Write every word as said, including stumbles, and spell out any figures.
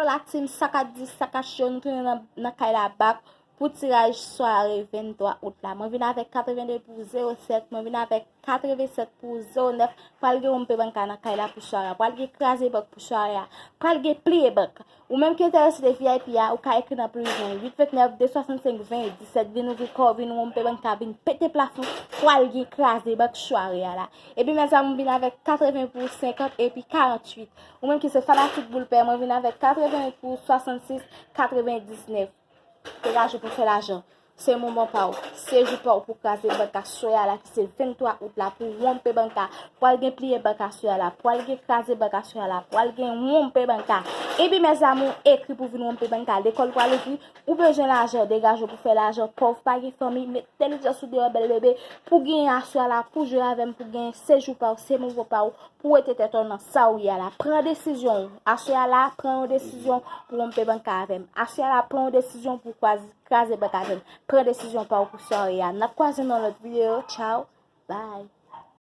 La team, sa k ap di, sa k ap cho, nou tounen nan, nan kay la back pou tiraj sware venntwa out la. Mwen vin avèk katrevenn de pou zewo sèt, mwen vin avèk katrevennsèt pou zewo nèf. Pral gen wonpe banka nan kay la pou sware a. Pral gen kraze bank pou sware a. Pral gen pliye bank. Ou menm ki enterese de V I P a, ou ka ekri nan plis ven uit vennèf de swasannsenk ven disèt. Vin ouvri kò, vin wonpe banka, vin pete plafon. Pral gen kraze bank sware a la. Epi mezanmi, m vin avèk katreven pou senkant epi karanntuit. Ou menm ki se fanatik boul pè, mwen vin avèk katreven pou swasannsis katrevendiznèf. Degaje pou fè lajan. Se moman pa w. Se jou pa w pou kraze banka swè a la ki se venntwa out la pou wonpe banka. Pral gen pliye banka swè a la. Pral gen kraze banka swè a la. Pral gen wonpe banka. Epi mezanmi, ekri pou vin wonpe banka. Lekòl pral ouvri. Ou bezwen lajan. Degaje pou fè lajan. Pòv pa gen fanmi. Met entèlijans ou deyò bèl bebe. Pou genyen aswè a la. Pou jwe avè m. Pou genyen se jou pa w. Se moman pa w. Pou wete tèt ou nan sa ou ye a la. Pran desizyon w. Aswè a la, pran yon desizyon pou wonpe banka avè m. Aswè a la, pran yon desizyon pou kwaze, kraze banka avè m. Pran desizyon pa w pou sware a. N ap kwaze nan lòt videyo. Tchaw. Bye.